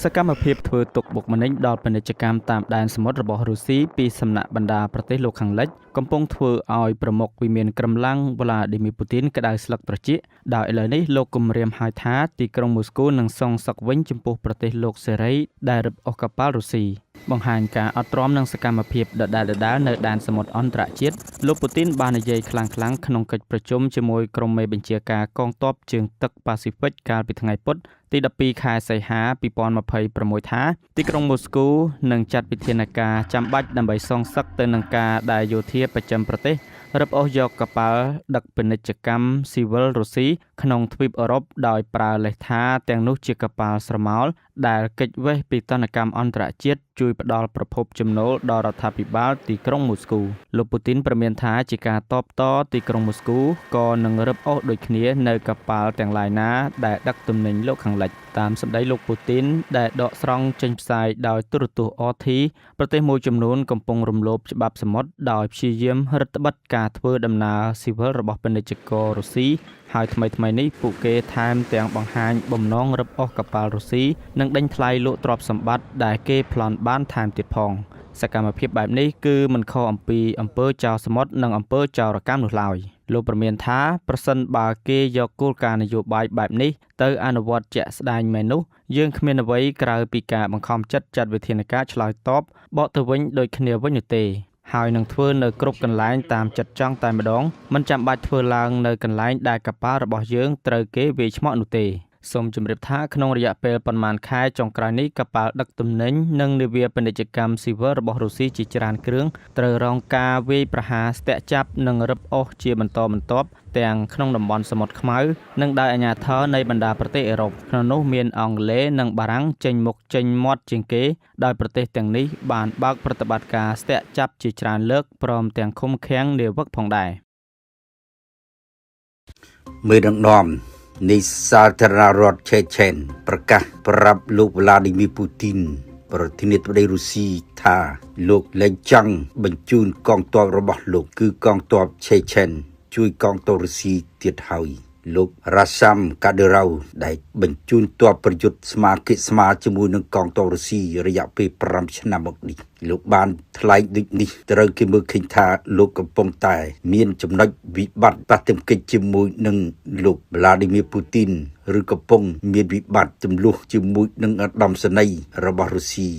សកម្មភាពធ្វើទុក្ខបុកម្នេញដល់ពាណិជ្ជកម្មតាមដែនសមុទ្ររបស់រុស្ស៊ីពីសំណាក់បណ្ដាប្រទេសលោកខាងលិចកំពុងធ្វើឲ្យប្រមុខវិមានក្រឹមឡាំងវ្លាឌីមៀពូទីនក្តៅស្លឹកត្រចៀកដោយឥឡូវនេះលោកគំរាមហើយថាទីក្រុងមូស្គូនឹងសងសឹកវិញចំពោះប្រទេសលោកសេរីដែលរឹបអូសកប៉ាល់រុស្ស៊ីបង្ហាញការអត់ទ្រាំនឹងសកម្មភាពដដែលៗនៅដែនសមុទ្រអន្តរជាតិលោកពូទីនបាននិយាយខ្លាំងៗក្នុងកិច្ចប្រជុំជាមួយក្រុមមេបញ្ជាការកងទ័ពជើងទឹកប៉ាស៊ីហ្វិកកាលពីថ្ងៃពុធទី12ខែសីហា2026ថាទីក្រុងមូស្គូនឹងចាត់វិធានការចាំបាច់ដើម្បីសងសឹកទៅនឹងការដែលយោធាប្រចាំប្រទេសរឹបអូសយកកប៉ាល់ដឹកពាណិជ្ជកម្មស៊ីវិលរុស្ស៊ីក្នុងទ្វីបអឺរ៉ុបដោយប្រើលេសថាទាំងនោះជាកប៉ាល់ស្រមោលដែលគេចវេះពីទណ្ឌកម្មអន្តរជាតិជួយផ្ដល់ប្រភពចំណូលដល់រដ្ឋាភិបាលទីក្រុងមូស្គូលោកពូទីនព្រមានថាជាការតបតទីក្រុងមូស្គូក៏នឹងរឹបអូសដូចគ្នានៅកប៉ាល់ទាំងឡាយណាដែលដឹកទំនិញលោកខាងលិចតាមសម្ដីលោកពូទីនដែលដកស្រង់ចេញផ្សាយដោយទូរទស្សន៍ RT ប្រទេសមួយចំនួនកំពុងរំលោភច្បាប់សមុទ្រដោយព្យាយាមរឹតបន្តឹងការធ្វើដំណើរស៊ីវិលរបស់ពាណិជ្ជកររុស្ស៊ីហើយថ្មីៗនេះពួកគេថែមទាំងបង្ហាញបំណងរឹបអូសកប៉ាល់រុស្ស៊ីនិងដេញថ្លៃលក់ទ្រព្យសម្បត្តិដែលគេប្លន់បានថែមទៀតផងសកម្មភាពបែបនេះគឺមិនខុសអំពីអំពើចោរសមុទ្រនិងអំពើចោរកម្មនោះឡើយលោកព្រមានថាប្រសិនបើគេយកគោលការណ៍នយោបាយបែបនេះទៅអនុវត្តជាក់ស្ដែងមែននោះយើងគ្មានអ្វីក្រៅពីការបង្ខំចិត្តចាត់វិធានការឆ្លើយតបបកទៅវិញដូចគ្នាវិញនោះទេហើយនឹងធ្វើនៅគ្រប់កន្លែងតាមចិត្តចង់តែម្ដងមិនចាំបាច់ធ្វើឡើងនៅកន្លែងដែលកប៉ាល់របស់យើងត្រូវគេវាយឆ្មក់នោះទេសូមជម្រាបថាក្នុងរយៈពេលប៉ុន្មានខែចុងក្រោយនេះកប៉ាល់ដឹកទំនិញនិងនាវាពាណិជ្ជកម្មស៊ីវិលរបស់រុស្ស៊ីជាច្រើនគ្រឿងត្រូវរងការវាយប្រហារស្ទាក់ចាប់និងរឹបអូសជាបន្តបន្ទាប់ទាំងក្នុងតំបន់សមុទ្រខ្មៅនិងដោយអាជ្ញាធរនៃបណ្ដាប្រទេសអឺរ៉ុបក្នុងនោះមានអង់គ្លេសនិងបារាំងចេញមុខចេញមាត់ជាងគេដោយប្រទេសទាំងនេះបានបើកប្រតិបត្តិការស្ទាក់ចាប់ជាច្រើនលើកព្រមទាំងឃុំឃាំងនាវិកផងដែរ មេដឹកនាំនៃសាធារណរដ្ឋឆេឆេនប្រកាសប្រាប់លោកវ្លាឌីមៀពូទីនប្រធានាធិបតីរុស្ស៊ីថាលោកលែងចង់បញ្ជូនកងទ័ពរបស់លោកគឺកងទ័ពឆេឆេនជួយកងទ័ពរុស្ស៊ីទៀតហើយលោករ៉ាសាំកាឌឺរ៉ៅដែលបញ្ជូនទ័ពប្រយុទ្ធស្មាគិស្មាជាមួយនឹងកងទ័ពរុស្ស៊ីរយៈពេល5ឆ្នាំមកនេះលោកបានថ្លែងដូចនេះត្រូវគេមើលឃើញថាលោកកំពុងតែមានចំណុចវិបត្តិប៉ះទង្គិចជាមួយនឹងលោកវ្លាឌីមៀពូទីនឬកំពុងមានវិបត្តិចំនួនជាមួយនឹងឧត្តមសេនីយ៍របស់រុស្ស៊ី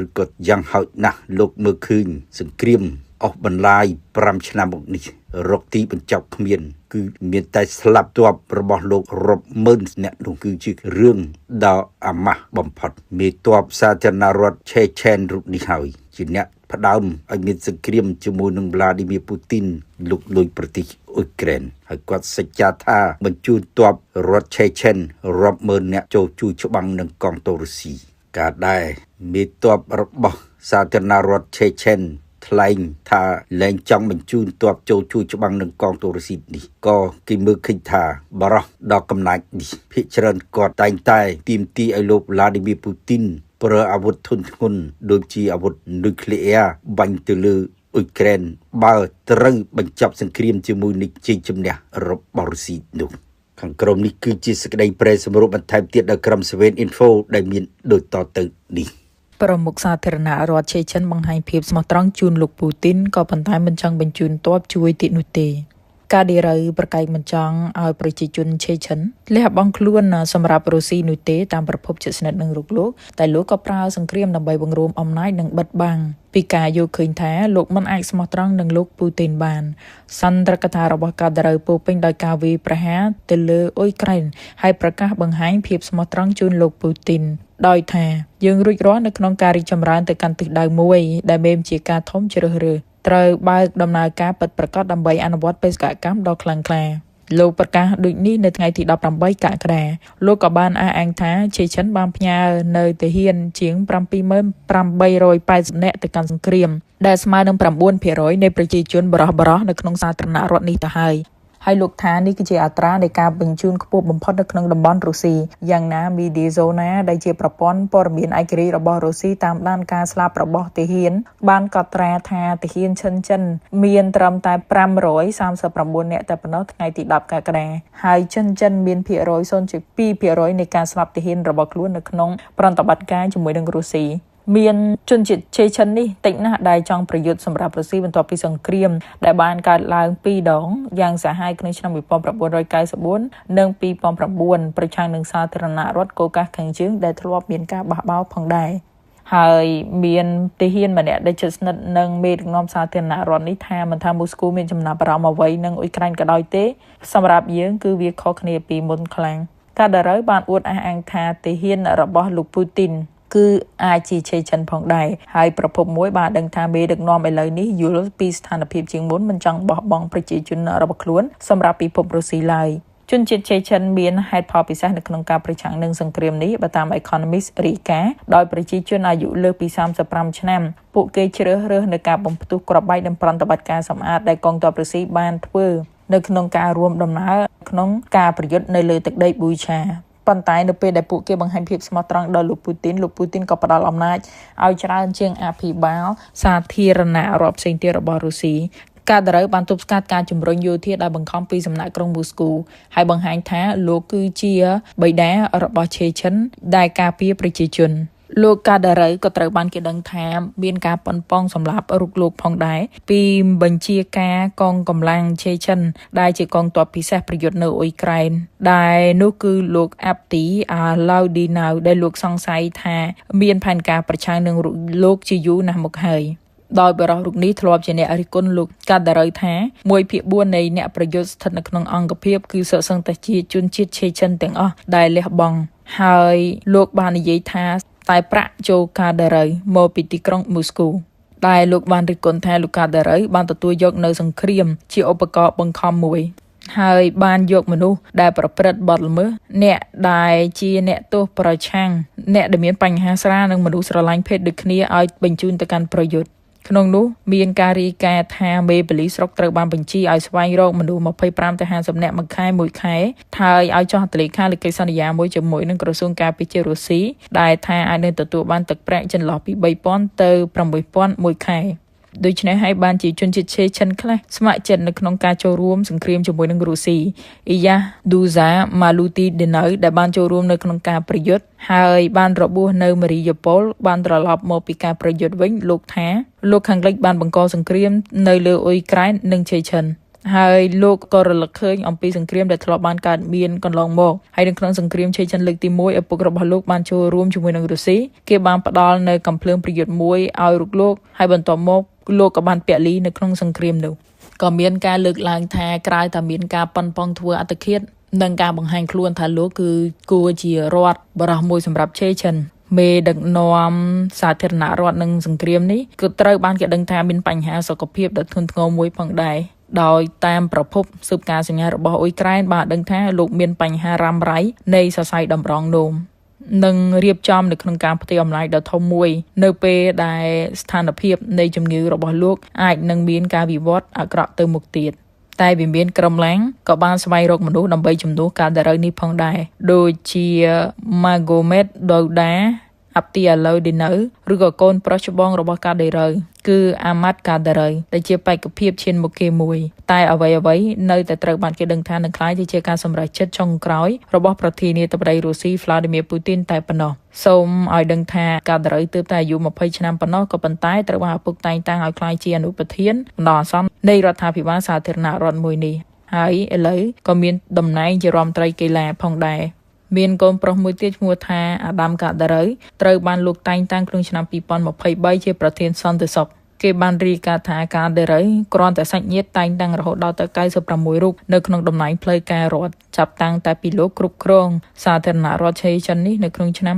ឬក៏យ៉ាងហោចណាស់លោកមើលឃើញសង្គ្រាមអស់បន្លាយ5ឆ្នាំមកនេះរកទីបញ្ចប់គ្មានគឺមានតែស្លាប់ទ័ពរបស់លោករាប់ម៉ឺនអ្នកនោះគឺជារឿងដ៏អាម៉ាស់បំផុតមេទ័ពសាធារណរដ្ឋឆេឆេនរូបនេះហើយជាអ្នកផ្ដើមឲ្យមានសង្គ្រាមជាមួយនឹងវ្លាឌីមៀពូទីនលុកលុយប្រទេសអ៊ុយក្រែនហើយគាត់សច្ចាថាបញ្ជូនទ័ពរដ្ឋឆេឆេនរាប់ម៉ឺនអ្នកចូលជួយច្បាំងនឹងកងទ័ពរុស្ស៊ីការដែរមេទ័ពរបស់សាធារណរដ្ឋឆេឆេនថ្លែងថាលែងចង់បញ្ជូនទ័ពចូលជួយច្បាំងនឹងកងទ័ពរុស្ស៊ីនេះក៏គេមើលឃើញថាបរោះដ៏កំណាចនេះភាគច្រើនគាត់តែងតែទាមទារឲ្យលោកវ្លាឌីមៀពូទីនប្រើអាវុធធុនធ្ងន់ដូចជាអាវុធនុយក្លេអ៊ែរបាញ់ទៅលើអ៊ុយក្រែនបើត្រូវបញ្ចប់សង្គ្រាមជាមួយនឹងជ័យជំនះរបស់រុស្ស៊ីនោះខាងក្រោមនេះគឺជាសេចក្តីប្រែសម្រួលបន្ថែមទៀតដល់ក្រុម Seven Info ដែលមានដូចតទៅនេះប្រមុខសាធារណរដ្ឋឆេឆិនបង្ហាញភាពស្មោះត្រង់ជូនលោកពូទីនក៏ប៉ុន្តែមិនចង់បញ្ជូនទ័ពជួយទៀតនោះទេកាឌីរ៉ូវប្រកែកមិនចង់ឲ្យប្រជាជនឆេឆិនលះបង់ខ្លួនសម្រាប់រុស្ស៊ីនោះទេតាមប្រភពជិតស្និទ្ធនឹងរូបលោកតែលោកក៏ប្រើសង្គ្រាមដើម្បីបង្រួមអំណាចនិងបិទបាំងពីការយល់ឃើញថាលោកមិនអាចស្មោះត្រង់នឹងលោកពូទីនបានសន្ទរកថារបស់កាឌីរ៉ូវពោពេញដោយការវាយប្រហារទៅលើអ៊ុយក្រែនហើយប្រកាសបង្ហាញភាពស្មោះត្រង់ជូនលោកពូទីនដោយថាយើងរួចរាល់នៅក្នុងការរីកចម្រើនទៅកាន់ទិសដៅមួយដែលមានជាការធំជ្រើសរើសត្រូវបើកដំណើរការពិតប្រាកដដើម្បីអនុវត្តបេសកកម្មដ៏ខ្លាំងក្លាលោកប្រកាសដូចនេះនៅថ្ងៃទី18កក្កដាលោកក៏បានអះអាងថាឆេឆិនបានផ្ញើនៅទាហានជាង 78,880 នាក់ទៅកាន់សង្គ្រាមដែលស្មើនឹង 9% នៃប្រជាជនបរោះៗនៅក្នុងសាធារណរដ្ឋនេះទៅហើយ ហើយលោកថានេះគឺជាអត្រានៃការបញ្ជូនខ្ពស់បំផុតនៅក្នុងតំបន់រុស្ស៊ីយ៉ាងណា Mediazona ដែលជាប្រព័ន្ធព័ត៌មានឯករាជ្យរបស់រុស្ស៊ីតាមដានការស្លាប់របស់ទាហានបានកត់ត្រាថាទាហានចិនមានត្រឹមតែ539នាក់តែប៉ុណ្ណោះថ្ងៃទី10កក្កដាហើយចិនមានភាគរយ 0.2% នៃការស្លាប់ទាហានរបស់ខ្លួននៅក្នុងប្រតិបត្តិការជាមួយនឹងរុស្ស៊ីមានជនជាតិឆេឆិននេះតិចណាស់ដែលចង់ប្រយុទ្ធសម្រាប់រុស្ស៊ីបន្ទាប់ពីសង្គ្រាមដែលបានកើតឡើងពីរដងយ៉ាងសាហាវក្នុងឆ្នាំ1994និង2009ប្រឆាំងនឹងសាធារណរដ្ឋកូកាសខាងជើងដែលធ្លាប់មានការបះបោរផងដែរហើយមានទាហានម្នាក់ដែលជិតស្និទ្ធនឹងមេដឹកនាំសាធារណរដ្ឋនេះថាមិនថាមូស្គូមានចំណាប់អារម្មណ៍អ្វីនឹងអ៊ុយក្រែនក៏ដោយទេសម្រាប់យើងគឺវាខុសគ្នាពីមុនខ្លាំងកាដារ៉ូវបានអួតអះអាងថាទាហានរបស់លោកពូទីនគឺអាចជាឆេឆិនផងដែរហើយប្រភពមួយបានដឹងថាមេដឹកនាំឥឡូវនេះយល់ពីស្ថានភាពជាងមុនមិនចង់បោះបង់ប្រជាជនរបស់ខ្លួនសម្រាប់ពិភពរុស្ស៊ីឡើយជនជាតិឆេឆិនមានហេតុផលពិសេសនៅក្នុងការប្រឆាំងនឹងសង្គ្រាមនេះបើតាម Economist រាយការណ៍ដោយប្រជាជនអាយុលើសពី35ឆ្នាំពួកគេជ្រើសរើសនៅការបំផ្ទុះគ្រាប់បែកនិងប្រតិបត្តិការសម្អាតដែលកងទ័ពរុស្ស៊ីបានធ្វើនៅក្នុងការរួមដំណើរក្នុងការប្រយុទ្ធនៅលើទឹកដីប៊ូឆាប៉ុន្តែនៅពេលដែលពួកគេបង្ហាញភាពស្មោះត្រង់ដល់លោកពូទីនលោកពូទីនក៏ផ្ដល់អំណាចឲ្យច្រើនជាងអភិបាលសាធារណរដ្ឋផ្សេងទៀតរបស់រុស្ស៊ីកាដារ៉ូវបានទប់ស្កាត់ការជំរុញយោធាដោយបង្ខំពីសំណាក់ក្រុងមូស្គូហើយបង្ហាញថាលោកគឺជាបិតារបស់ឆេឆិនដែលការពារប្រជាជនលោកកាដារ៉ូវក៏ត្រូវបានគេដឹងថាមានការប៉ុនប៉ងសម្លាប់រូបលោកផងដែរពីបញ្ជាការកងកម្លាំងឆេឆិនដែលជាកងទ័ពពិសេសប្រយុទ្ធនៅអ៊ុយក្រែនដែលនោះគឺលោកអាប់ទីអាឡៅឌីណៅដែលលោកសង្ស័យថាមានផែនការប្រឆាំងនឹងលោកជាយូរណាស់មកហើយដោយបរិះរូបនេះធ្លាប់ជាអ្នករិះគន់លោកកាដារ៉ូវថា1/4នៃអ្នកប្រយុទ្ធស្ថិតនៅក្នុងអង្គភាពគឺសុទ្ធសឹងតែជាជនជាតិឆេឆិនទាំងអស់ដែលលះបង់ហើយលោកបាននិយាយថាតែប្រាក់ចូលកាដារ៉ូវមកពីទីក្រុងមូស្គូដែលលោកបានរិះគន់ថាលោកកាដារ៉ូវបានទទួលយកនៅសង្គ្រាមជាឧបករណ៍បង្ខំមួយហើយបានយកមនុស្សដែលប្រព្រឹត្តបទល្មើសអ្នកដែលជាអ្នកទោសប្រឆាំងអ្នកដែលមានបញ្ហាស្រាលនិងមនុស្សស្រឡាញ់ភេទដូចគ្នាឲ្យបញ្ជូនទៅកាន់ប្រយុទ្ធក្នុងនោះមានការរាយការណ៍ថាមេប៉ូលីសស្រុកត្រូវបានបញ្ជាឲ្យស្វែងរកមនុស្ស25ទៅ50នាក់មួយខែមួយខែហើយឲ្យចុះហត្ថលេខាលើកិច្ចសន្យាមួយជាមួយនឹងក្រសួងការពារជាតិរុស្ស៊ីដែលថាអាចនឹងទទួលបានទឹកប្រាក់ចន្លោះពី3000ទៅ6000មួយខែដូច្នេះហើយបានជាជនជាតិឆេឆិនខ្លះស្ម័គ្រចិត្តនៅក្នុងការចូលរួមសង្គ្រាមជាមួយនឹងរុស្ស៊ីអ៊ីយ៉ាឌូហ្សាម៉ាលូទីដេណៅដែលបានចូលរួមនៅក្នុងការប្រយុទ្ធហើយបានរបួសនៅម៉ារីយ៉ូប៉ូលបានត្រឡប់មកពីការប្រយុទ្ធវិញលោកថាលោកខាងលិចបានបង្កសង្គ្រាមនៅលើអ៊ុយក្រែននិងឆេឆិនហើយលោកក៏រលឹកឃើញអំពីសង្គ្រាមដែលធ្លាប់បានកើតមានកន្លងមកហើយនៅក្នុងសង្គ្រាមឆេឆិនលើកទី1ឪពុករបស់លោកបានចូលរួមជាមួយនឹងរុស្ស៊ីគេបានផ្ដល់នៅកំភ្លើងប្រយុទ្ធមួយឲ្យរូបលោកហើយបន្ទាប់មកលោកក៏បានពលីនៅក្នុងសង្គ្រាមនោះក៏មានការលើកឡើងថាក្រៅតែមានការប៉ុនប៉ងធ្វើអត្តឃាតនិងការបង្ហាញខ្លួនថាលោកគឺគួរជារដ្ឋបរោះមួយសម្រាប់ឆេឆិនមេដឹកនាំសាធារណរដ្ឋនិងសង្គ្រាមនេះគឺត្រូវបានគេដឹងថាមានបញ្ហាសុខភាពដ៏ធ្ងន់ធ្ងរមួយផងដែរដោយតាមប្រភពស៊ើបការសញ្ញារបស់អ៊ុយក្រែនបានដឹងថាលោកមានបញ្ហារ៉ាំរ៉ៃនៃសរសៃតម្រងនោមនិងរៀបចំនៅក្នុងការផ្ទេរអំណាចដ៏ធំមួយនៅពេលដែលស្ថានភាពនៃជំងឺរបស់លោកអាចនឹងមានការវិវត្តអាក្រក់ទៅមុខទៀតតែវិមានក្រុមឡាំងក៏បានស្វែងរកមនុស្សដើម្បីជំនួសការដារ៉ូវនេះផងដែរដូចជា Magomed Douda អាប់ទីអាឡូឌីណៅឬក៏កូនប្រុសច្បងរបស់កាដារ៉ូវគឺអាម៉ាត់កាដារ៉ូវដែលជាបេក្ខភាពឈានមុខគេមួយតែអ្វីៗនៅតែត្រូវបានគេដឹងថានឹងក្លាយទៅជាការសម្រេចចិត្តចុងក្រោយរបស់ប្រធានាធិបតីរុស្ស៊ី Vladimir Putin តែប៉ុណ្ណោះសូមឲ្យដឹងថាកាដារ៉ូវទើបតែអាយុ20ឆ្នាំប៉ុណ្ណោះក៏ប៉ុន្តែត្រូវបានឪពុកតែងតាំងឲ្យក្លាយជាអនុប្រធានបណ្ដោះអាសន្ននៃរដ្ឋាភិបាលសាធារណរដ្ឋមួយនេះហើយឥឡូវក៏មានតំណែងជារដ្ឋមន្ត្រីកីឡាផងដែរមានកូនប្រុសមួយទៀតឈ្មោះថាអាដាមកាដារ៉ូវត្រូវបានលោកតែងតាំងក្នុងឆ្នាំ2023ជាប្រធានសន្តិសុខគេបានរាយការណ៍ថាកាដារ៉ូវគ្រាន់តែសាច់ញាតិតែងតាំងរហូតដល់ទៅ96រូបនៅក្នុងតំណែងផ្លូវការរដ្ឋចាប់តាំងតែពីលោកគ្រប់គ្រងសាធារណរដ្ឋឆេឆិននេះនៅក្នុងឆ្នាំ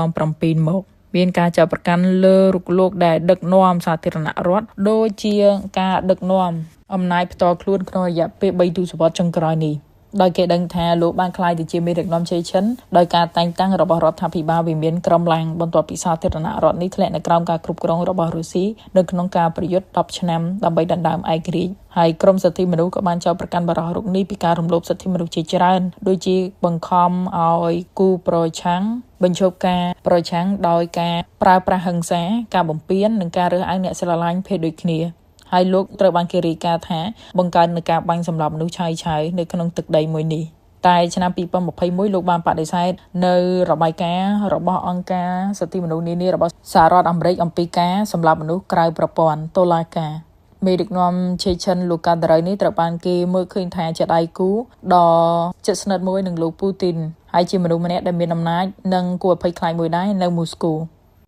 2007មកមានការចាប់ប្រកាន់លើរូបលោកដែលដឹកនាំសាធារណរដ្ឋដូចជាការដឹកនាំអំណាចផ្ទាល់ខ្លួនក្នុងរយៈពេល3ទសវត្សរ៍ចុងក្រោយនេះ ដោយគេដឹងថាលោកបានក្លាយទៅជាមេដឹកនាំឆេឆិនដោយការតែងតាំងរបស់រដ្ឋាភិបាលវិមានក្រមឡាំងបន្ទាប់ពីសាធារណរដ្ឋនេះធ្លាក់នៅក្រោមការគ្រប់គ្រងរបស់រុស្ស៊ីនៅក្នុងការប្រយុទ្ធ10ឆ្នាំដើម្បីដណ្ដើមឯករាជ្យហើយក្រមសិទ្ធិមនុស្សក៏បានចោទប្រកាន់បរិះរូបនេះពីការរំលោភសិទ្ធិមនុស្សជាច្រើនដូចជាបង្ខំឲ្យគូប្រឆាំងបញ្ឈប់ការប្រឆាំងដោយការប្រើប្រាស់ហិង្សាការបំពាននិងការរើសអើងអ្នកស្រឡាញ់ភេទដូចគ្នាហើយលោកត្រូវបានគេរាយការណ៍ថាបង្កើននូវការបាញ់សម្លាប់មនុស្សឆាយៗនៅក្នុងទឹកដីមួយនេះតែឆ្នាំ2021លោកបានបដិសេធនៅរបាយការណ៍របស់អង្គការសិទ្ធិមនុស្សនានារបស់សហរដ្ឋអាមេរិកអំពីការសម្លាប់មនុស្សក្រៅប្រព័ន្ធតុលាការមេដឹកនាំឆេឆិនលោកកាដារ៉ូវនេះត្រូវបានគេមើលឃើញថាជាដៃគូដ៏ជិតស្និទ្ធមួយនឹងលោកពូទីនហើយជាមនុស្សម្នាក់ដែលមានអំណាចនិងគួរឲ្យភ័យខ្លាចមួយដែរនៅមូស្គូ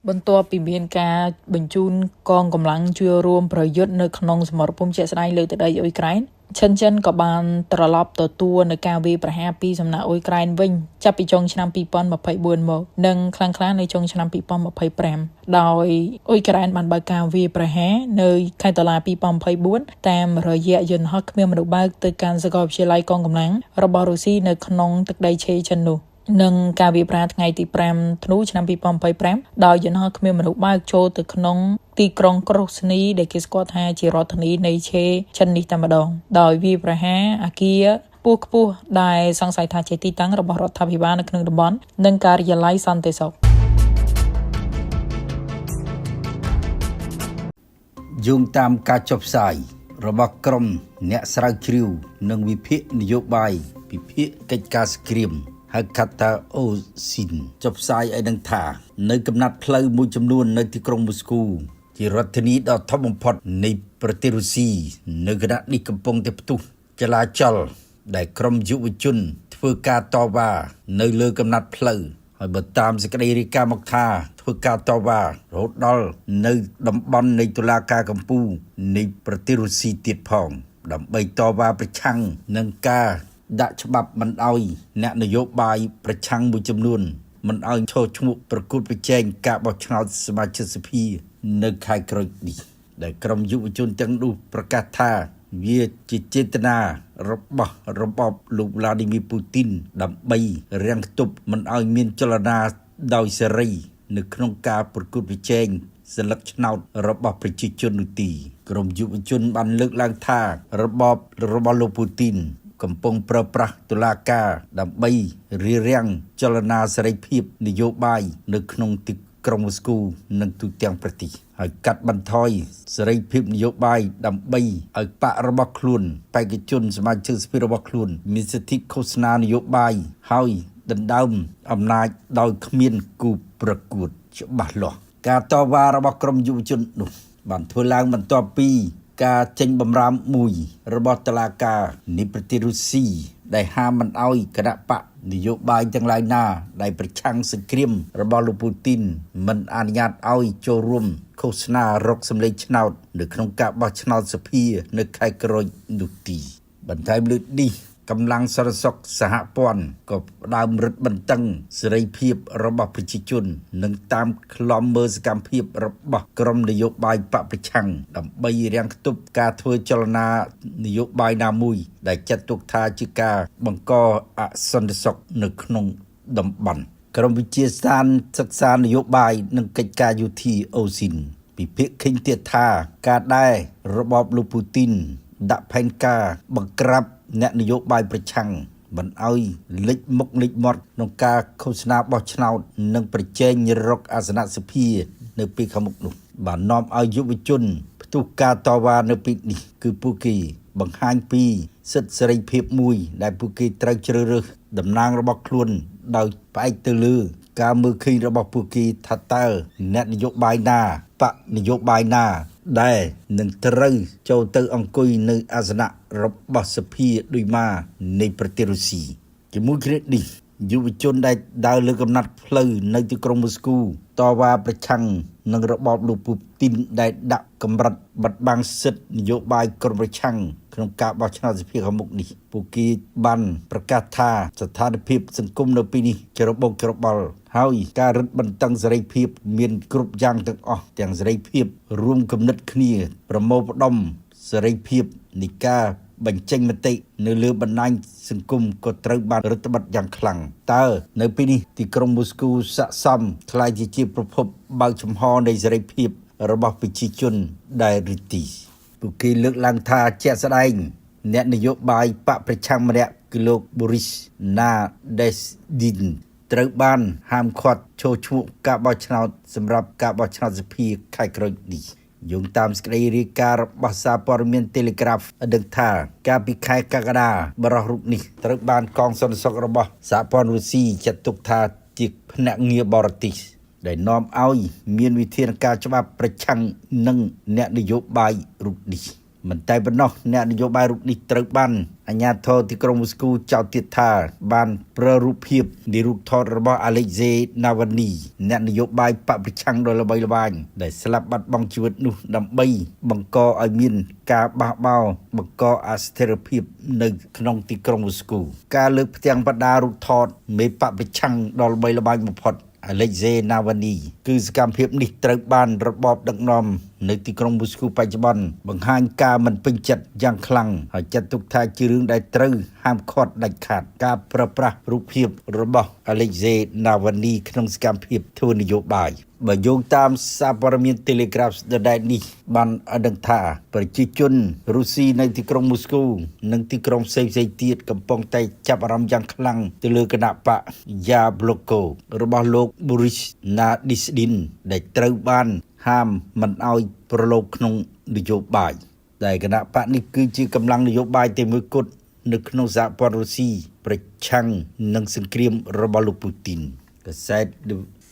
បន្ទាប់ពីមានការបញ្ជូនកងកម្លាំងជួយរួមប្រយុទ្ធនៅក្នុងសមរភូមិជាក់ស្ដែងលើទឹកដីអ៊ុយក្រែនឈិនចិនក៏បានត្រឡប់ទទួលនៅការវាយប្រហារពីសំណាក់អ៊ុយក្រែនវិញចាប់ពីចុងឆ្នាំ2024មកនិងខ្លាំងក្លានៅចុងឆ្នាំ2025ដោយអ៊ុយក្រែនបានបើកការវាយប្រហារនៅខែតុលា2024តាមរយៈយន្តហោះគ្មានមនុស្សបើកទៅកាន់សាកលវិទ្យាល័យកងកម្លាំងរបស់រុស្ស៊ីនៅក្នុងទឹកដីឆេឆិននោះនិងការវាយប្រហារថ្ងៃទី5ធ្នូឆ្នាំ2025ដោយយន្តហោះគ្មានមនុស្សបើកចូលទៅក្នុងទីក្រុងក្រូស្នីដែលគេស្គាល់ថាជារដ្ឋធានីនៃឆេឆិននេះតែម្ដងដោយវាយប្រហារអាគារខ្ពស់ដែលសង្ស័យថាជាទីតាំងរបស់រដ្ឋាភិបាលនៅក្នុងតំបន់និងការិយាល័យសន្តិសុខយោងតាមការចុះផ្សាយរបស់ក្រុមអ្នកស្រាវជ្រាវនិងវិភាគនយោបាយវិភាគកិច្ចការសង្គ្រាមហៅកាត់ថាអូស៊ីនចុះផ្សាយឲ្យដឹងថានៅកំណាត់ផ្លូវមួយចំនួននៅទីក្រុងមូស្គូជារដ្ឋធានីដ៏ធំបំផុតនៃប្រទេសរុស្ស៊ីនៅខណៈនេះកំពុងតែផ្ទុះចលាចលដែលក្រុមយុវជនធ្វើការតវ៉ានៅលើកំណាត់ផ្លូវហើយបើតាមសេចក្តីរាយការណ៍មកថាធ្វើការតវ៉ារហូតដល់នៅតំបន់នៃតុលាការកំពូលនៃប្រទេសរុស្ស៊ីទៀតផងដើម្បីតវ៉ាប្រឆាំងនឹងការដាក់ច្បាប់មិនអោយអ្នកនយោបាយប្រឆាំងមួយចំនួនមិនអោយឈរឈ្មោះប្រកួតប្រជែងការបោះឆ្នោតសមាជិកសភានៅខែក្រោយនេះដែលក្រុមយុវជនទាំងនោះប្រកាសថាវាជាចេតនារបស់របបលោកវ្លាឌីមៀពូទីនដើម្បីរាំងខ្ទប់មិនឲ្យមានចលនាដោយសេរីនៅក្នុងការប្រកួតប្រជែងសន្លឹកឆ្នោតរបស់ប្រជាជននោះទីក្រុមយុវជនបានលើកឡើងថារបបរបស់លោកពូទីនកំពុងប្រើប្រាស់តុលាការដើម្បីរារាំងចលនាសេរីភាពនយោបាយនៅក្នុងទីក្រុងមូស្គូនិងទូទាំងប្រទេសហើយកាត់បន្ថយសេរីភាពនយោបាយដើម្បីឲ្យបករបស់ខ្លួនបេក្ខជនសមាជិកសភារបស់ខ្លួនមានសិទ្ធិឃោសនានយោបាយហើយដណ្ដើមអំណាចដោយគ្មានគូប្រកួតច្បាស់លាស់ការតវ៉ារបស់ក្រុមយុវជននោះបានធ្វើឡើងបន្ទាប់ពីការចេញបម្រាមមួយរបស់តុលាការនៃប្រទេសរុស្ស៊ីដែលហាមមិនអោយគណបក្សនយោបាយទាំងឡាយណាដែលប្រឆាំងសង្គ្រាមរបស់លោកពូទីនមិនអនុញ្ញាតឲ្យចូលរួមឃោសនារកសម្លេងឆ្នោតនៅក្នុងការបោះឆ្នោតសភានៅខែក្រោយនោះទីបន្ថែមលើនេះកម្លាំងសន្តិសុខសហព័ន្ធក៏ផ្ដើមរឹតបន្តឹងសេរីភាពរបស់ប្រជាជននិងតាមឃ្លាំមើលសកម្មភាពរបស់ក្រុមនយោបាយបក្សប្រឆាំងដើម្បីរាំងខ្ទប់ការធ្វើចលនានយោបាយណាមួយដែលចាត់ទុកថាជាការបង្កអសន្តិសុខនៅក្នុងតំបន់ក្រុមវិទ្យាស្ថានសិក្សានយោបាយនិងកិច្ចការយោធាអូស៊ីនពិភាក្សាឃើញទៀតថាការដែលរបបលោកពូទីនដាក់ផែនការបង្ក្រាបអ្នកនយោបាយប្រឆាំងមិនឲ្យលេចមុខលេចមាត់ក្នុងការឃោសនាបោះឆ្នោតនិងប្រជែងរកអាសនៈសភានៅពេលខាងមុខនោះបាននាំឲ្យយុវជនផ្ទុះការតវ៉ានៅពេលនេះគឺពួកគេបង្ហាញពីសិទ្ធិសេរីភាពមួយដែលពួកគេត្រូវជ្រើសរើសតំណាងរបស់ខ្លួនដោយផ្អែកទៅលើការមើលឃើញរបស់ពួកគេថាតើអ្នកនយោបាយណាបកនយោបាយណាដែលនឹងត្រូវចូលទៅអង្គុយនៅអាសនៈរបស់សភាឌុយម៉ានៃប្រទេសរុស្ស៊ីជាមួយគ្នានេះយុវជនដែលដើរលើកំណាត់ផ្លូវនៅទីក្រុងមូស្គូតវ៉ាប្រឆាំងនឹងរបបលោកពូទីនដែលដាក់កម្រិតបិទបាំងសិទ្ធិនយោបាយក្រុមប្រឆាំងក្នុងការបោះឆ្នោតសភាខាងមុខនេះពួកគេបានប្រកាសថាស្ថានភាពសង្គមនៅពេលនេះច្របូកច្របល់ហើយការរឹតបន្តឹងសេរីភាពមានគ្រប់យ៉ាងទាំងអស់ទាំងសេរីភាពរួមគំនិតគ្នាប្រមូលផ្ដុំសេរីភាពនៃការ បញ្ចេញមតិនៅលើបណ្ដាញសង្គមក៏ត្រូវបានរឹតបន្តឹងយ៉ាងខ្លាំងតើនៅពេលនេះទីក្រុងមូស្គូស័ក្តិសមក្លាយជាប្រភពបើកចំហនៃសេរីភាពរបស់ប្រជាជនដែរឬទេពួកគេលើកឡើងថាជាក់ស្ដែងអ្នកនយោបាយបកប្រឆាំងម្នាក់គឺលោក Boris Nadezhdin ត្រូវបានហាមឃាត់ចូលឈ្មោះការបោះឆ្នោតសម្រាប់ការបោះឆ្នោតសភាខែក្រោយនេះយោងតាមសេចក្តីរាយការណ៍របស់សារព័ត៌មាន Telegraph ឲ្យដឹងថាកាលពីខែកក្កដាបរិះរូបនេះត្រូវបានកងសន្តិសុខរបស់សហព័ន្ធរុស្ស៊ីចាត់ទុកថាជាភ្នាក់ងារបរទេសដែលនាំឲ្យមានវិធានការច្បាប់ប្រឆាំងនឹងអ្នកនយោបាយរូបនេះមិនតែប៉ុណ្ណោះអ្នកនយោបាយរូបនេះត្រូវបានអាជ្ញាធរទីក្រុងមូស្គូចោទទៀតថាបានប្រើរូបភាពនៃរូបថតរបស់អាឡិចសេណាវ៉ានីអ្នកនយោបាយបកប្រឆាំងដ៏ល្បីល្បាញដែលស្លាប់បាត់បង់ជីវិតនោះដើម្បីបង្កឲ្យមានការបះបោរបង្កអស្ថិរភាពនៅក្នុងទីក្រុងមូស្គូការលើកផ្ទាំងបដារូបថតមេបកប្រឆាំងដ៏ល្បីល្បាញបំផុតអាឡិចសេណាវ៉ានីគឺសកម្មភាពនេះត្រូវបានរបបដឹកនាំនៅទីក្រុងមូស្គូបច្ចុប្បន្នបង្ហាញការមិនពេញចិត្តយ៉ាងខ្លាំងហើយចាត់ទុកថាជារឿងដែលត្រូវហាមឃាត់ដាច់ខាតការប្រើប្រាស់រូបភាពរបស់អាឡិចសេណាវ៉ានីក្នុងសកម្មភាពធ្វើនយោបាយបើយោងតាមសារព័ត៌មាន Telegraph ដដែលនេះបានឲ្យដឹងថាប្រជាជនរុស្ស៊ីនៅទីក្រុងមូស្គូនិងទីក្រុងផ្សេងៗទៀតកំពុងតែចាប់អារម្មណ៍យ៉ាងខ្លាំងទៅលើគណបក្ស Yabloko របស់លោក Boris Nadezhdin ដែលត្រូវបានហាមមិនឲ្យប្រឡូកក្នុងនយោបាយដែលគណបក្សនេះគឺជាកម្លាំងនយោបាយតែមួយគត់នៅក្នុងសហព័ន្ធរុស្ស៊ីប្រឆាំងនឹងសង្គ្រាមរបស់លោកពូទីនកាសែត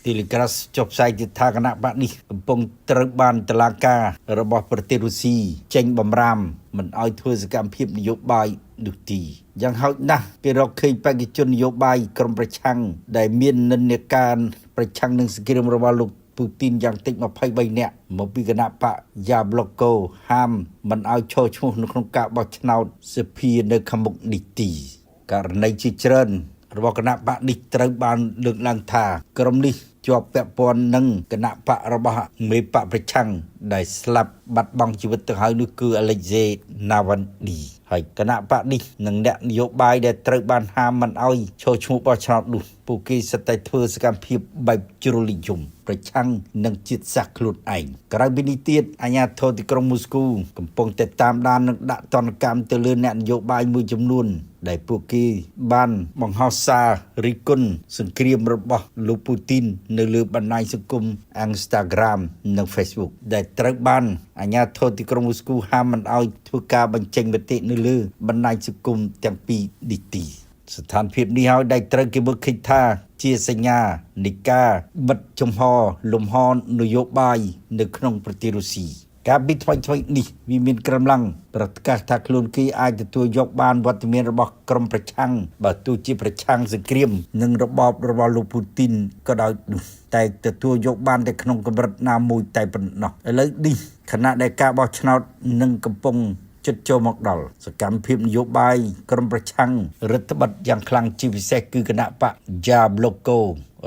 Telegraph ចុះផ្សាយទៀតថាគណបក្សនេះកំពុងត្រូវបានតុលាការរបស់ប្រទេសរុស្ស៊ីចេញបំរាមមិនឲ្យធ្វើសកម្មភាពនយោបាយនោះទីយ៉ាងហោចណាស់គេរកឃើញបេក្ខជននយោបាយក្រុមប្រឆាំងដែលមាននិន្នាការប្រឆាំងនឹងសង្គ្រាមរបស់លោកពូទីនយ៉ាងតិច23នាក់មកពីគណបក្សយ៉ាប្លុកកូហាមមិនឲ្យឈរឈ្មោះនៅក្នុងការបោះឆ្នោតសភានៅខាងមុខនេះទីករណីជាច្រើនរបស់គណបក្សនេះត្រូវបានលើកឡើងថាក្រុមនេះជាប់ពាក់ព័ន្ធនឹងគណបក្សរបស់មេបក្សប្រឆាំងដែលស្លាប់បាត់បង់ជីវិតទៅហើយនោះគឺអាឡិចសេណាវ៉ានីហើយគណបក្សនេះនិងអ្នកនយោបាយដែលត្រូវបានហាមមិនឲ្យឈរឈ្មោះបោះឆ្នោតនោះពួកគេសិតតែធ្វើសកម្មភាពបែបជ្រុលនិយមប្រឆាំងនឹងជាតិសាសន៍ខ្លួនឯងក្រៅពីនេះទៀតអាជ្ញាធរទីក្រុងមូស្គូកំពុងតែតាមដាននិងដាក់ទណ្ឌកម្មទៅលើអ្នកនយោបាយមួយចំនួនដែលពួកគេបានបង្ហោះសាររិះគន់សង្គ្រាមរបស់លោកពូទីននៅលើបណ្ដាញសង្គម Instagram និង Facebook ដែលត្រូវបានអាជ្ញាធរទីក្រុងមូស្គូហាមមិនឲ្យធ្វើការបញ្ចេញមតិនៅលើបណ្ដាញសង្គមទាំងពីរនេះទីស្ថានភាពនេះហើយដែលត្រូវគេមើលឃើញថាជាសញ្ញានៃការបិទចំហលំហនយោបាយនៅក្នុងប្រទេសរុស្ស៊ីកាលពីថ្មីៗនេះវាមានក្រំឡើងប្រកាសថាខ្លួនគេអាចទទួលយកបានវត្តមានរបស់ក្រុមប្រឆាំងបើទោះជាប្រឆាំងសង្គ្រាមនឹងរបបរបស់លោកពូទីនក៏ដោយនោះតែទទួលយកបានតែក្នុងកម្រិតណាមួយតែប៉ុណ្ណោះឥឡូវនេះខណៈដែលការបោះឆ្នោតនឹងកំពុងចិត្តចូលមកដល់សកម្មភាពនយោបាយក្រុមប្រឆាំងរដ្ឋបិទយ៉ាងខ្លាំងជាពិសេសគឺគណបក្ស Yabloko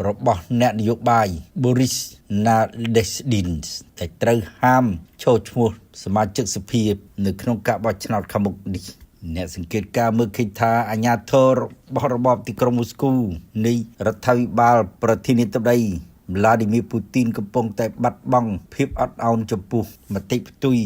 របស់អ្នកនយោបាយ Boris Nadezhdin ដែលត្រូវហាមចូលឈ្មោះសមាជិកសភានៅក្នុងការបោះឆ្នោតខាងមុខនេះអ្នកសង្កេតការមើលឃើញថាអាញាធររបស់របបទីក្រុងមូស្គូនៃរដ្ឋាភិបាលប្រធានាធិបតីវ្លាឌីមៀពូទីនកំពុងតែបាត់បង់ភាពអត់ឱនចំពោះមតិផ្ទុយ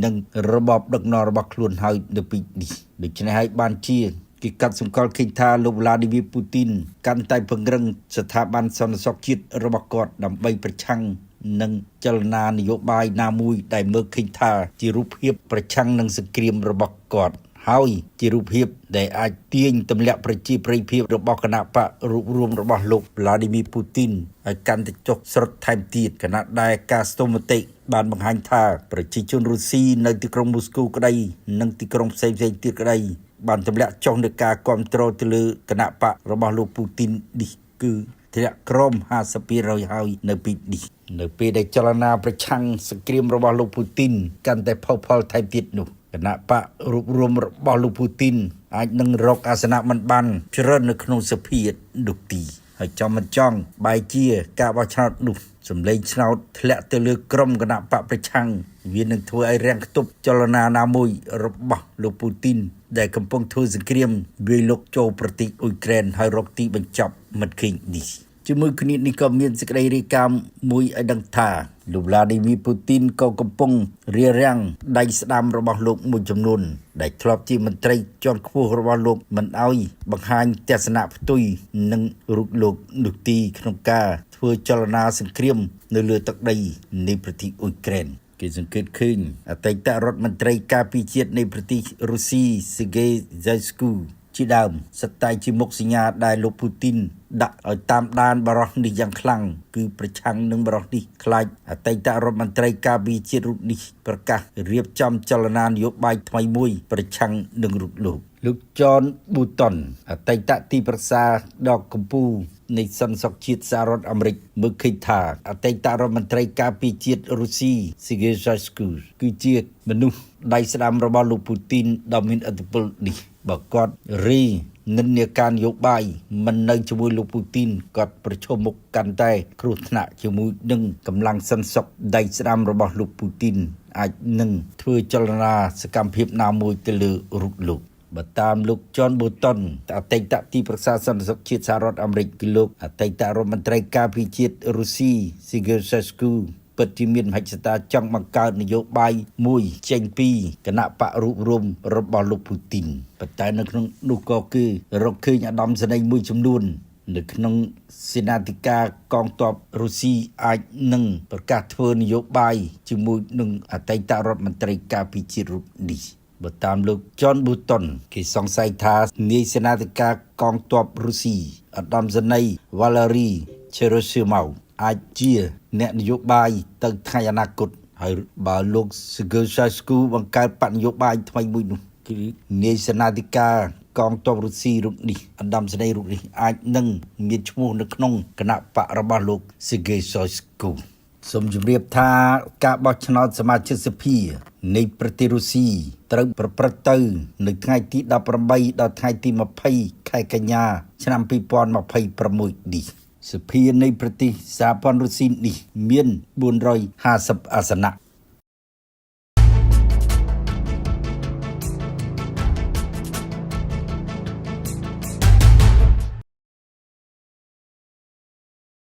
និងរបបដឹកនាំរបស់ខ្លួនហើយនៅពេលនេះដូច្នេះហើយបានជាគេកាត់សម្គាល់ឃើញថាលោកវ្លាឌីមៀពូទីនកាន់តែពង្រឹងស្ថាប័នសន្តិសុខជាតិរបស់គាត់ដើម្បីប្រឆាំងនឹងចលនានយោបាយណាមួយដែលមើលឃើញថាជារូបភាពប្រឆាំងនឹងសង្គ្រាមរបស់គាត់ហើយជារូបភាពដែលអាចទាញទម្លាក់ប្រជាប្រិយភាពរបស់គណបក្សរួបរួមរបស់លោកវ្លាឌីមៀពូទីនឲ្យកាន់តែចុះស្រុតថែមទៀតខណៈដែលការស្ទង់មតិបានបង្ហាញថាប្រជាជនរុស្ស៊ីនៅទីក្រុងមូស្គូក្តីនិងទីក្រុងផ្សេងៗទៀតក្តីបានទម្លាក់ចុះនៃការគ្រប់គ្រងទៅលើគណបក្សរបស់លោកពូទីននេះគឺធ្លាក់ក្រោម50%ហើយនៅពេលនេះនៅពេលដែលចលនាប្រឆាំងសង្គ្រាមរបស់លោកពូទីនកាន់តែផុសផុលថែមទៀតនោះគណបក្សរួបរួមរបស់លោកពូទីនអាចនឹងរកអាសនៈមិនបានច្រើននៅក្នុងសភានោះទីហើយចំមិនចង់បែជាការបោះឆ្នោតនោះសម្លេងឆ្នោតធ្លាក់ទៅលើក្រុមគណបក្សប្រឆាំងវានឹងធ្វើឲ្យរាំងខ្ទប់ចលនាណាមួយរបស់លោកពូទីន ដែលកំពុងធ្វើសង្គ្រាមវាយលុកចូលប្រទេសអ៊ុយក្រែនហើយរកទីបញ្ចប់មិនឃើញនេះជាមួយគ្នានេះក៏មានសេចក្តីរាយការណ៍មួយឲ្យដឹងថាលោកវ្លាឌីមីពូទីនក៏កំពុងរារាំងដៃស្ដាំរបស់លោកមួយចំនួនដែលធ្លាប់ជាមន្ត្រីជាន់ខ្ពស់របស់លោកមិនឲ្យបង្ហាញទស្សនៈផ្ទុយនឹងរូបលោកនោះទីក្នុងការធ្វើចលនាសង្គ្រាមនៅលើទឹកដីនៃប្រទេសអ៊ុយក្រែនគេសង្កេតឃើញអតីតរដ្ឋមន្ត្រីការពារជាតិនៃប្រទេសរុស្ស៊ីសេហ្គេហ្សៃស្គូជាដើមសិតតែជាមុខសញ្ញាដែលលោកពូទីនដាក់ឲ្យតាមដានបរិះនេះយ៉ាងខ្លាំងគឺប្រឆាំងនឹងបរិះនេះខ្លាចអតីតរដ្ឋមន្ត្រីការពារជាតិរូបនេះប្រកាសរៀបចំចលនានយោបាយថ្មីមួយប្រឆាំងនឹងរូបលោកលោកចនប៊ូតុនអតីតទីប្រឹក្សាដ៏កម្ពុជានៃសន្តិសុខជាតិសហរដ្ឋអាមេរិកមើលឃើញថាអតីតរដ្ឋមន្ត្រីការពារជាតិរុស្ស៊ីសេហ្គេហ្សៃស្គូគឺជាមនុស្សដៃស្ដាំរបស់លោកពូទីនដ៏មានឥទ្ធិពលនេះបើគាត់រីនិន្នាការនយោបាយមិននៅជាមួយលោកពូទីនគាត់ប្រឈមមុខកាន់តែគ្រោះថ្នាក់ជាមួយនឹងកម្លាំងសន្តិសុខដៃស្ដាំរបស់លោកពូទីនអាចនឹងធ្វើចលនាសកម្មភាពណាមួយទៅលើរូបលោកបើតាមលោកចនប៊ូតុនអតីតទីប្រឹក្សាសន្តិសុខជាតិសហរដ្ឋអាមេរិកគឺលោកអតីតរដ្ឋមន្ត្រីការពារជាតិរុស្ស៊ីសេហ្គេសេស្គូពិតជាមានមហិច្ឆតាចង់បង្កើតនយោបាយមួយចេញពីគណៈបករួបរวมរបស់លោកពូទីនប៉ុន្តែនៅក្នុងនោះក៏គឺរកឃើញឧត្តមសេនីយ៍មួយចំនួននៅក្នុងសេនាធិការកងទ័ពរុស្ស៊ីអាចនឹងប្រកាសធ្វើនយោបាយជាមួយនឹងអតីតរដ្ឋមន្ត្រីការពារជាតិរូបនេះបើតាមលោកចនប៊ូតុនគេសង្ស័យថានាយសេនាធិការកងទ័ពរុស្ស៊ីឧត្តមសេនីយ៍វ៉ាឡេរីឆេរ៉ូស៊ីម៉ៅអាចជាអ្នកនយោបាយទៅថ្ងៃអនាគតហើយបើលោកសេហ្គេសាស្គូបង្កើតបកនយោបាយថ្មីមួយនោះគឺនាយសេនាធិការកងទ័ពរុស្ស៊ីរូបនេះឧត្តមសេនីយ៍រូបនេះអាចនឹងមានឈ្មោះនៅក្នុងគណៈបករបស់លោកសេហ្គេសាស្គូសូមជម្រាបថាការបោះឆ្នោតសមាជិកសភានៃប្រទេសរុស្ស៊ីត្រូវប្រព្រឹត្តទៅនៅថ្ងៃទី18ដល់ថ្ងៃទី20ខែកញ្ញាឆ្នាំ2026នេះសភានៃប្រទេសសហព័ន្ធរុស្ស៊ីនេះមាន450អាសនៈ